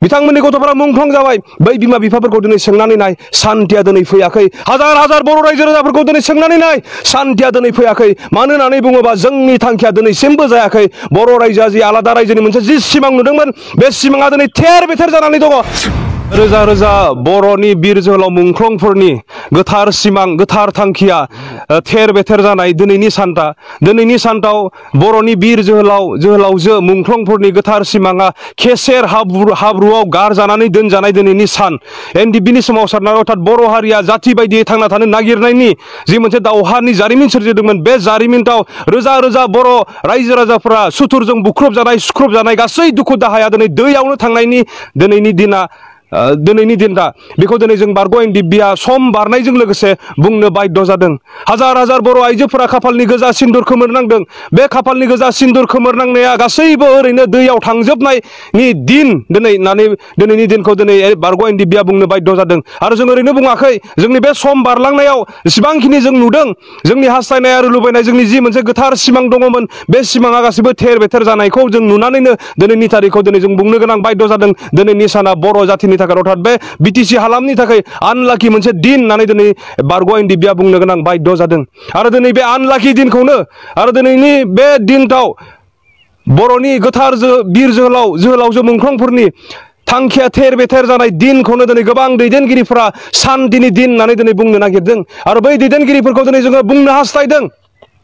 बिथांमोननि गथ'फोरा मुंख्लं जाबाय बै बिमा बिफाफोरखौ दिनै सोंनानै नाय सान्थिया दिनै फैयाखै हाजार हाजार बर' रायजो राजाफोरखौ दिनै सोंनानै नाय सान्थिया दिनै फैयाखै मानो होननानै बुङोबा जोंनि थांखिया दिनैसिमबो जायाखै बर' रायजोआ जि आलादा रायजोनि मोनसे जि सिमां नुदोंमोन बे सिमाङा दिनै थेर बेथेर जानानै दङ रोजा रोजा बर'नि बिर जोहोलाव मुंख्लंफोरनि गोथार सिमां गोथार थांखिया थेर बेथेर जानाय दिनैनि सानटाव बर'नि बिर जोहोलावजो मुंख्लंफोरनि गोथार सिमाङा केसेर हाब्रुआव गारजानानै दोनजानाय दिनैनि सान एनडिएफबिनि सोमावसारनाय अर्थात बर' हारिया जाथि बायदियै थांना थानो नागिरनायनि जि मोनसे दावहानि जारिमिन सोरजिदोंमोन बे जारिमिनाव रोजा रोजा बर' रायजो राजाफोरा सुथुरजों बुख्रुबजानाय सुख्रुबजानाय गासै दुखु दाहाया दिनै दैयावनो थांनायनि दिनैनि दिन दा बेखौ दिनै जों बारग' एनडिएफबिआ सम बारनायजों लोगोसे बुंनो बाध्य जादों हाजार हाजार बर' आइजोफोरा खाफालनि गोजा सिन्दुर खोमोरनांदों बे खाफालनि गोजा सिन्दुर खोमोरनांनाया गासैबो ओरैनो दैयाव थांजोबनायनि दिन दिनैनि दिनखौ दिनै बारग' एनडिएफबिआ बुंनो बाध्य जादों आरो जों ओरैनो बुङाखै जोंनि बे सम बारलांनायाव जेसेबांखिनि जों नुदों जोंनि हास्थायनाय आरो लुबैनाय जोंनि जि मोनसे गोथार सिमां दङमोन बे सिमाङा गासैबो थेर बेथेर जानायखौ जों नुनानैनो दिनैनि तारिखखौ दिनै जों बुंनो गोनां बाध्य जादों दिनैनि साना बर' जाथिनि अर्थात बे बिटिसि हालामनि थाखाय आनलाखि मोनसे दिन होननानै दिनै बारग' एनडिएफबिआ बुंनो गोनां बाध्य जादों आरो दिनै बे आनलाखि दिनखौनो आरो दिनैनि बे दिनटाव बर'नि गोथार बिर जोहोलावजो मुंख्लंफोरनि थांखिया थेर बेथेर जानाय दिनखौनो दिनै गोबां दैदेनगिरिफोरा सान्तिनि दिन होननानै दिनै बुंनो नागिरदों आरो बै दैदेनगिरिफोरखौ दिनै जोङो बुंनो हास्थायदों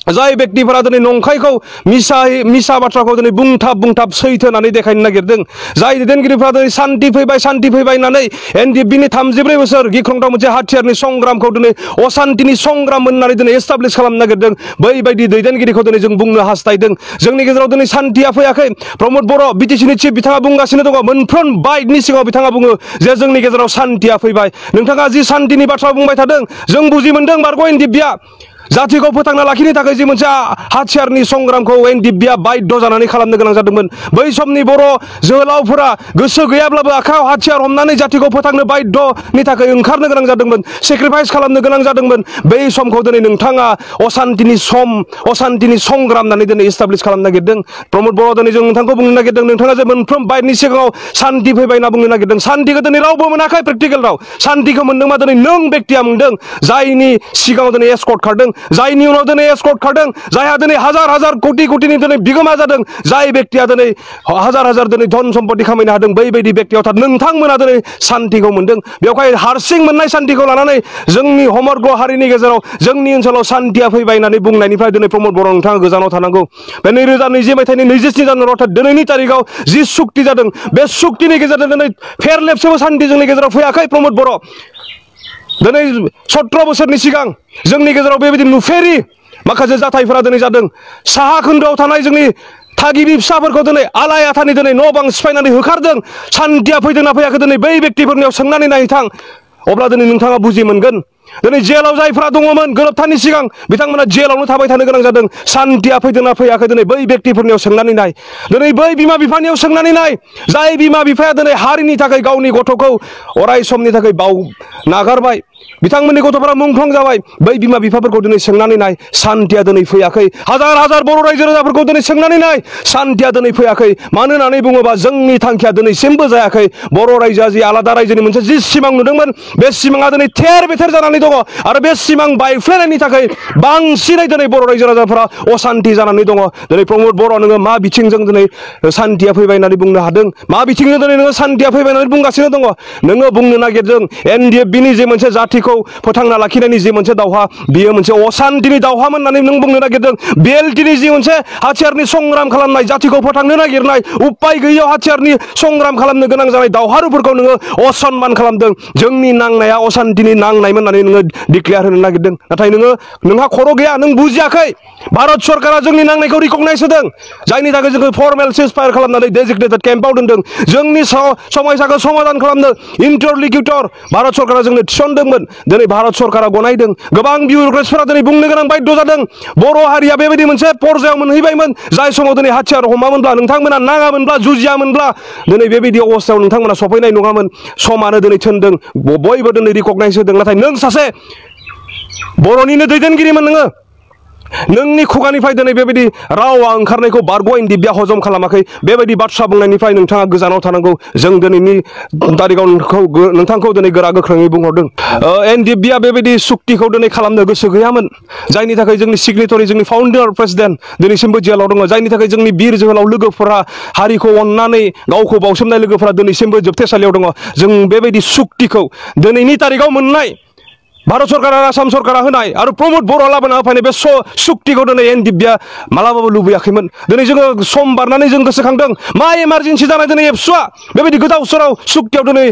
जाय व्यक्तिफोरा दिनै नंखायखौ मिसा बाथ्राखौ दिनै बुंथाब सैथो होननानै देखायनो नागिरदों जाय दैदेनगिरिफोरा दिनै सान्ति फैबाय होननानै एनडिएफबिनि 34 बोसोर गिख्रंथाव मोनसे हाथियारनि संग्रामखौ दिनै असान्तिनि संग्राम होननानै दिनै एस्टाब्लिश खालामनो नागिरदों बैबायदि दैदेनगिरिखौ दिनै जों बुंनो हास्थायदों जोंनि गेजेराव दिनै सान्तिया फैयाखै प्रमद बर' बिटिसिनि चिफ बिथाङा बुंगासिनो दङ मोनफ्रोम बाइटनि सिगाङाव बिथाङा बुङो जे जोंनि गेजेराव सान्तिया फैबाय नोंथाङा जि सान्तिनि बाथ्रा बुंबाय थादों जों बुजि मोनदों बारग' एनडिएफबिआ जातिखौ फोथांना लाखिनो थाखाय जि मोनसे हाथियारनि संग्रामखौ एनडिएफबिआ बाध्य जानानै खालामनो गोनां जादोंमोन बै समनि बर' जोहोलावफोरा गोसो गैयाब्लाबो आखायाव हाथियार हमनानै जातिखौ फोथांनो बाध्यनि थाखाय ओंखारनो गोनां जादोंमोन सेक्रिफाइस खालामनो गोनां जादोंमोन बै समखौ दिनै नोंथाङा असान्तिनि संग्राम होननानै दिनै एस्टाब्लिश खालामनो नागिरदों प्रमद बर' दिनै जों नोंथांखौ बुंनो नागिरदों नोंथाङा जे मोनफ्रोम बाइटनि सिगाङाव सान्ति फैबाय होनना बुंनो नागिरदों सान्तिखौ दिनै रावबो मोनाखै प्रेक्टिकेल राव सान्तिखौ मोनदोंबा दिनै नों व्यक्तिया मोनदों जायनि सिगाङाव दिनै एस्कर्ट खारदों जायनि उनाव दिनै एस्कर्ट खारदों जायहा दिनै हाजार हाजार कोटिनि दिनै बिगोमा जादों जाय व्यक्तिया दिनै हाजार हाजार दिनै धन सम्पति खामायनो हादों बैबायदि व्यक्तियाव नोंथांमोना दिनै सान्तिखौ मोनदों बेवहाय हारसिं मोननाय सान्तिखौ लानानै जोंनि समग्र हारिनि गेजेराव जोंनि ओनसोलाव सान्तिया फैबाय होननानै बुंनायनिफ्राय दिनै प्रमद बर' नोंथाङा गोजानाव थानांगौ बे 2020 मायथाइनि 27 जानुवारि अर्थात दिनैनि तारिखआव जि सुक्ति जादों बे सुक्तिनि गेजेरजों दिनै फेरलेबसेबो सान्ति जोंनि गेजेराव फैयाखै प्रमद बर' दिनै 17 बोसोरनि सिगां जोंनि गेजेराव बेबायदि नुफेरि माखासे जाथायफोरा दिनै जादों साहा खोन्दोआव थानाय जोंनि थागिबि फिसाफोरखौ दिनै आलाय आथानि दिनै न' बां सिफायनानै होखारदों सान्तिया फैदोंना फैयाखै दिनै बै व्यक्तिफोरनियाव सोंनानै नायथां अब्ला दिनै नोंथाङा बुजि मोनगोन दिनै जेलाव जायफोरा दङमोन गोरोबथानि सिगां बिथांमोना जेलावनो थाबाय थानो गोनां जादों सान्तिया फैदोंना फैयाखै दिनै बै व्यक्तिफोरनियाव सोंनानै नाय दिनै बै बिमा बिफानियाव सोंनानै नाय जाय बिमा बिफाया दिनै हारिनि थाखाय गावनि गथ'खौ अराय समनि थाखाय नागारबाय बिथांमोननि गथ'फोरा मुंख्लं जाबाय बै बिमा बिफाफोरखौ दिनै सोंनानै नाय सान्तिया दिनै फैयाखै हाजार हाजार बर' रायजो राजाफोरखौ दिनै सोंनानै नाय सान्तिया दिनै फैयाखै मानो होननानै बुङोबा जोंनि थांखिया दिनैसिमबो जायाखै बर' रायजोआ जि आलादा रायजोनि मोनसे जि सिमां नुदोंमोन बे सिमाङा दिनै थेर बेथेर जानानै दङ आरो बे सिमां बायफ्लेनायनि थाखाय बांसिनै दिनै बर' रायजो राजाफोरा असान्ति जानानै दङ दिनै प्रमद बर' नोङो मा बिथिंजों दिनै सान्तिया फैबाय होननानै बुंनो हादों मा बिथिंजों दिनै नोङो सान्तिया फैबाय होननानै बुंगासिनो दङ नोङो बुंनो नागिरदों एनडिएफबिनि जे मोनसे जातिखौ फोथांना लाखिनायनि जे मोनसे दावहा बियो मोनसे असान्तिनि दावहामोन होननानै नों बुंनो नागिरदों बेलटिनि जि मोनसे हाथियारनि संग्राम खालामनाय जातिखौ फोथांनो नागिरनाय उपाय गैयैयाव हाथियारनि संग्राम खालामनो गोनां जानाय दावहारुफोरखौ नोङो असनमान खालामदों जोंनि नांनाया असान्तिनि नांनायमोन होननानै नोङो डिक्लेयार होनो नागिरदों नाथाय नोंहा खर' गैया नों बुजियाखै भारत सरकारा जोंनि नांनायखौ रिकगनाइज होदों जायनि थाखाय जोङो फर्मेल सिजफायार खालामनानै डेजिगनेटेड केम्पआव दोनदों जोंनि समयसाखौ समाधान खालामनो इन्टारलिक्युटर भारत सरकारा जोंनो थिसनदोंमोन दिनै भारत सरकारा गनायदों गोबां बिउरोक्रेट्सफोरा दिनै बुंनो गोनां बाध्य जादों बर' हारिया बेबायदि मोनसे पर्यायाव मोनहैबायमोन जाय समाव दिनै हाथियार हमामोनब्ला नोंथांमोना नाङामोनब्ला जुजियामोनब्ला दिनै बेबायदि अबस्थायाव नोंथांमोना सफैनाय नङामोन समानो दिनै थिनदों बयबो दिनै रिकगनाइज होदों नाथाय नों सासे बर'निनो दैदेनगिरिमोन नोङो नोंनि खुगानिफ्राय दिनै बेबायदि रावा ओंखारनायखौ बारग' एनडिएफबिआ हजम खालामाखै बेबायदि बाथ्रा बुंनायनिफ्राय नोंथाङा गोजानाव थानांगौ जों दिनैनि तारिखाव नोंथांखौ दिनै गोरा गोख्रोङै बुंहरदों एनडिएफबिआ बेबायदि सुक्तिखौ दिनै खालामनो गोसो गैयामोन जायनि थाखाय जोंनि सिगनेटरि जोंनि फाउन्डार प्रेसिडेन्ट दिनैसिमबो जेलाव दङ जायनि थाखाय जोंनि बिर जोहोलाव लोगोफोरा हारिखौ अननानै गावखौ बावसोमनाय लोगोफोरा दिनैसिमबो जोबथेसालियाव दङ जों बेबायदि सुक्तिखौ दिनैनि तारिखाव मोननाय भारत सरकार आरो आसाम सरकारा होनाय आरो प्रमोद बर'आ लाबोना होफैनाय बे सुक्तिखौ दिनै एनडिएफबिआ मालाबाबो लुबैयाखैमोन दिनै जोङो सम बारनानै जों गोसोखांदों मा इमारजेन्सि जानाय दिनै एबसुआ बेबायदि गोदाव सोराव सुक्तियाव दिनै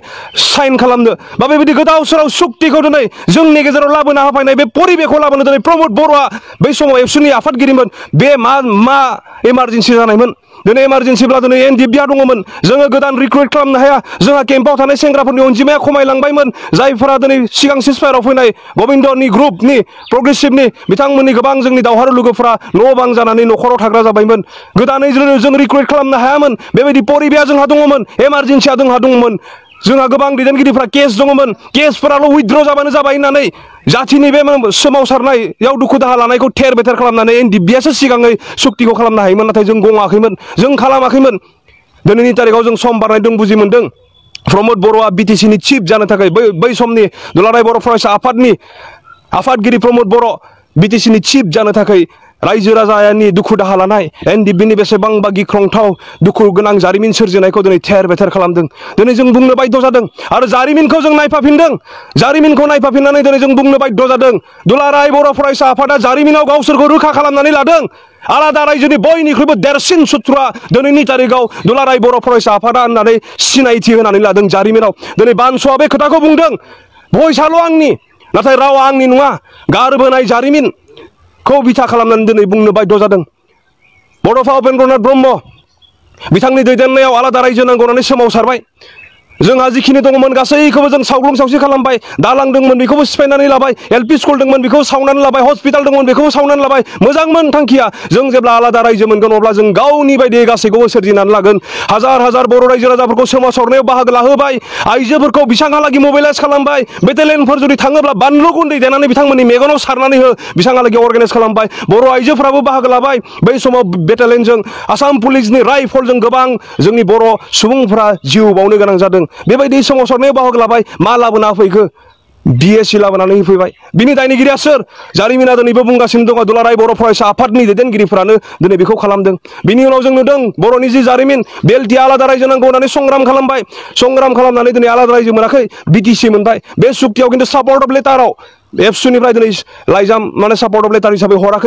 साइन खालामनो बा बेबायदि गोदाव सोराव सुक्तिखौ दिनै जोंनि गेजेराव लाबोना होफैनाय बे परिबेखौ लाबोनो दिनै प्रमोद बर'आ बै समाव एबसुनि आफादगिरिमोन बे मा इमारजेन्सि जानायमोन दिनै इमारजेन्सिब्ला दिनै एनडिएफबिआ दङमोन जोङो गोदान रिक्रुइट खालामनो हाया जोंहा केम्पआव थानाय सेंग्राफोरनि अनजिमाया खमायलांबायमोन जायफोरा दिनै सिगां सिसफायाराव फैनाय गबिन्दनि ग्रुपनि प्रग्रेसिभनि बिथांमोननि गोबां जोंनि दावहारु लोगोफोरा न' बां जानानै न'खराव थाग्रा जाबायमोन गोदानै जों रिक्रुइट खालामनो हायामोन बेबायदि परिबेआ जोंहा दङमोन इमारजेन्सिया जोंहा दङमोन जोंहा गोबां दैदेनगिरिफ्रा केस दङमोन केसफोराल' उइथड्र जाबानो जाबाय होननानै जाथिनि बे सोमावसारनायाव दुखु दाहा लानायखौ थेर बेथेर खालामनानै एनडिएफबिआसो सिगाङै सुक्तिखौ खालामनो हायोमोन नाथाय जों गङाखैमोन जों खालामाखैमोन दिनैनि तारिखाव जों सम बारनायदों बुजि मोनदों प्रमोद बर'आ बिटिसिनि चिफ जानो थाखाय बै समनि दुलाराय बर' फरायसा आफादनि आफादगिरि प्रमोद बर' बिटिसिनि चिफ जानो थाखाय रायजो राजानि दुखु दाहा लानाय एनडिएफबिनि बेसेबांबा गिख्रंथाव दुखु गोनां जारिमिन सोरजिनायखौ दिनै थेर बेथेर खालामदों दिनै जों बुंनो बाध्य जादों आरो जारिमिनखौ जों नायफाफिनदों जारिमिनखौ नायफाफिननानै दिनै जों बुंनो बाध्य जादों दुलाराय बर' फरायसा आफादा जारिमिनाव गावसोरखौ रोखा खालामनानै लादों आलादा रायजोनि बयनिख्रुइबो देरसिन सुथुरा दिनैनि तारिखाव दुलाराय बर' फरायसा आफादा होननानै सिनायथि होनानै लादों जारिमिनाव दिनै बानसुआ बे खोथाखौ बुंदों भयसाल' आंनि नाथाय रावा आंनि नङा गारबोनाय जारिमिनखौ बिथा खालामनानै दिनै बुंनो बाध्य जादों बड'फा उपेन्द्रनाथ ब्रह्म बिथांनि दैदेननायाव आलादा रायजो नांगौ होननानै सोमावसारबाय जोंहा जिखिनि दङमोन गासैखौबो जों सावग्लुं सावसि खालामबाय दालां दंमोन बेखौबो सिफायनानै लाबाय एलपि स्कुल दंमोन बेखौ सावनानै लाबाय हस्पिटाल दंमोन बेखौबो सावनानै लाबाय मोजांमोन थांखिया जों जेब्ला आलादा रायजो मोनगोन अब्ला जों गावनि बायदियै गासैखौबो सोरजिनानै लागोन हाजार हाजार बर' रायजो राजाफोरखौ सोमावसारनायाव बाहागो लाहोबाय आइजोफोरखौ बिसांहालागि मोबिलाइज खालामबाय बेटेलियनफोर जुदि थाङोब्ला बानलु गुन्दै देनानै बिथांमोननि मेगनाव सारनानै हो बिसांहालागि अर्गानाइज खालामबाय बर' आइजोफ्राबो बाहागो लाबाय बै समाव बेटेलियनजों आसाम पुलिसनि राइफलजों गोबां जोंनि बर' सुबुंफोरा जिउ बावनो गोनां जादों बेबायदि सोमावसारनायाव बाहागो लाबाय मा लाबोना फैखो बिएसि लाबोनानै होफैबाय बिनि दायनिगिरिया सोर जारिमिना दिनैबो बुंगासिनो दङ दुलाराय बर' फरायसा आफादनि दैदेनगिरिफोरानो दिनै बेखौ खालामदों बिनि उनाव जों नुदों बर'नि जि जारिमिन बेलटिया आलादा रायजो नांगौ होननानै संग्राम खालामबाय संग्राम खालामनानै दिनै आलादा रायजो मोनाखै बिटिसि मोनबाय बे सुक्तियाव खिन्थु सापर्ट अफ लेटाराव एबसुनिफ्राय दिनै लाइजाम सापर्ट अफ लेटार हिसाबै हराखै